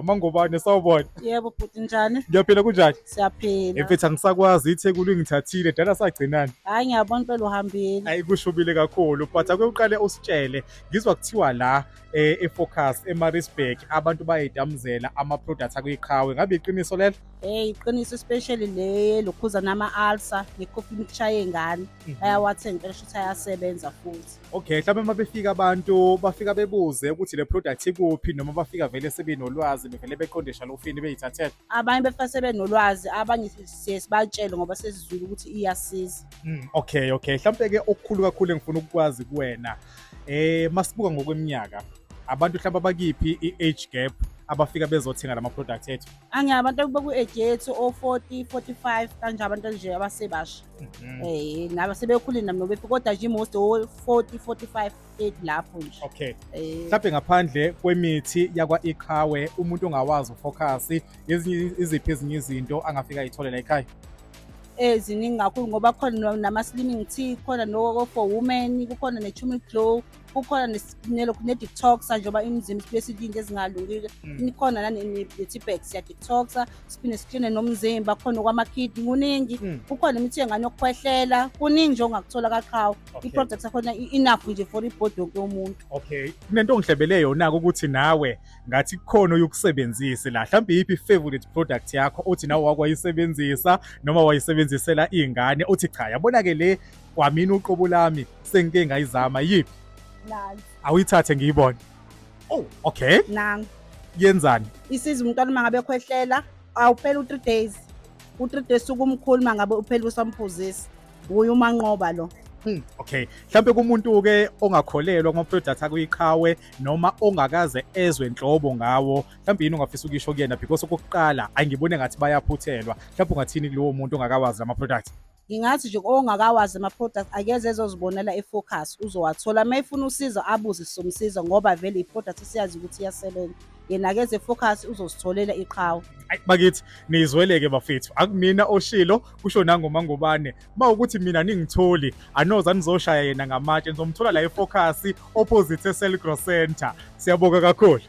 MaNgubane, sawubona. Yebo bhuti, njani? Ngiyaphila, kunjani? Siyaphila. Mfethu, angisakwazi, iTheku lingithathile dala, sagcinani. Hayi, ngiyabona impela uhambile. Ayi, kushubile kakhulu, but ake uqale usitshele, ngizwa kuthiwa la eFocus eMaritzburg abantu bayidamzela ama-products akuyiqhawe, ngabe iqiniso lelo? Hey, iqiniso, especially le lokhuza nama-ulcer ne-cough mixture yey'ngane. Bayawathenga impela, shuthi ayasebenza futhi. Okay, mhlawumbe uma befika abantu bafika bebuze ukuthi le product ikuphi, noma bafika vele sebenolwazi, bevele beqonde eshalofini beyithathele? Abanye befika sebenolwazi, abanye siye sibatshele ngoba sesizwile ukuthi iyasiza. Okay. Mhlawumbe ke okukhulu kakhulu engifuna ukukwazi kuwena, masibuka ngokweminyaka, abantu mhlawumbe abakiphi i-age gap abafika bezothenga lama products ethu? Angiya abantu beku-age yethu o-40, 45 kanje, abantu nje abasebasha. Nabo sebekhulile nabo nobefika, kodwa nje most o-40, 45, 30 lapho nje. Mhlawumbe ngaphandle kwemithi yakwa iqhawe, umuntu ongawazi uFocus, ezinye iziphi ezinye izinto angafika ayithole la ekhaya? Eziningi kakhulu, ngoba khona nama-slimming tea, khona no for women, kukhona ne-turmeric glow, kukhona nelokhu ne-detox, njengoba imizimba isibuye sidla into ezingalungile. Ikhona nane-tea bag, siya-detoxa, siphinde sikline nomzimba, khona okwama-kidney, kuningi. Kukhona imithi yengane yokukhwehlela, kuningi nje ongakuthola kaqhawe. I-product yakhona i-enough nje for i-body yonke yomuntu. Okay, kunento ongihlebele yona-ke ukuthi nawe ngathi kukhona oyokusebenzise la. Mhlawumbe iyiphi i-favorite product yakho othi nawe wakwayisebenzisa noma wayisebenzisela iy'ngane, uthi cha, yabona-ke le kwamina uqobo lami sengike ngayizama, yiphi? Nansi. Awuyithathe ngiyibone. Oh, okay. Nangu. Yenzani? Isiza umntwana uma ngabe ekhwehlela, awuphela u-3 days. U-3 days sukumkhulu uma ngabe uphela usamphuzisa. Uye umanqoba lo. Okay. Mhlawumbe kumuntu-ke ongakholelwa kuma-product akuyiqhawe noma ongakaze ezwe nhlobo ngawo, mhlawumbe yini ongafisa ukuyisho kuyena? Because okokuqala angibone ngathi bayaphuthelwa. Mhlawumbe ungathini kulowo muntu ongakawazi lama-product? Ngingathi nje ongakawazi ama-product akeze ezozibonela e-Focus, uzowathola. Uma efuna usizo abuze, sizomsiza, ngoba vele i-product siyazi ukuthi iyasebenza. Yena akeze e-Focus, uzozitholela iqhawe. Ayi bakithi, nizweleke bafethu, akumina oshilo, kusho nangoMangubane. Uma ukuthi mina ningitholi, anoza nizoshaya yena ngamatshe, nizomthola la eFocus opposite eSelgro Center. Siyabonga kakhulu.